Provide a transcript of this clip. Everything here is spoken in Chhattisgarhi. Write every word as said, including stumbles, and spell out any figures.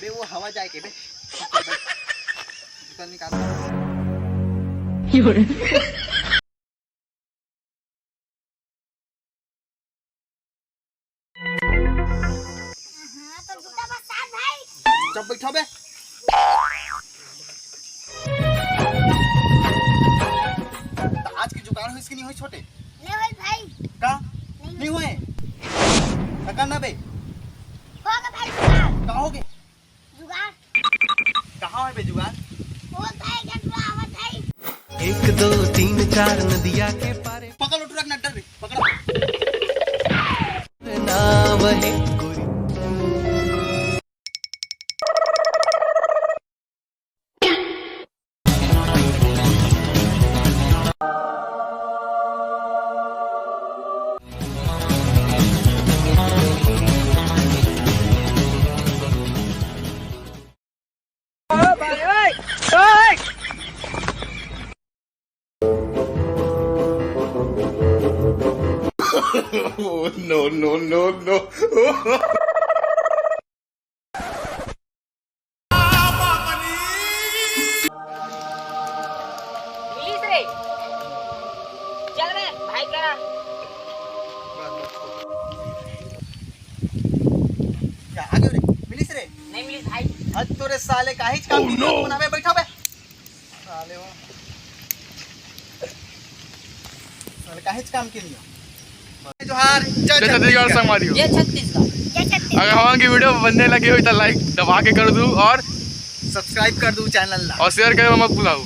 वो हवा जाए के बे। जूता निकाल। हाँ, तो जूता बस साथ भाई। चुप बैठो बे। तो आज के जुगाड़ होइस कि नहीं होइस छोटे? नहीं होइस भाई। का? नहीं। नहीं होए? तो कर ना बे। हो गए भाई जुगाड़। का हो गए? जुगाड़। कहाँ है बे जुगाड़? वो तो है, गटुआ आवत है। एक दो तीन चार नदिया के पारे। पकड़ लो, टुरक नड्डर रे, पकड़ो। ना वहे कोई। Oh, no, no, no, no. मिलिस रे। चल रे भाई करा। क्या आ गए रे? मिलिस रे? नहीं मिलिस भाई। आज तोरे साले काहीच काम नहीं किया, बनावे बैठा बे। साले हो। साले काहीच काम के नहीं। जोहार, जय जय छत्तीसगढ़ छत्तीसगढ़। संगवारी हो। जय छत्तीसगढ़। जय छत्तीसगढ़। अगर हमन की वीडियो बनने लगी हुई तो लाइक दबा के कर दू और सब्सक्राइब कर दू चैनल ला। और शेयर करे मत भुलाऊ।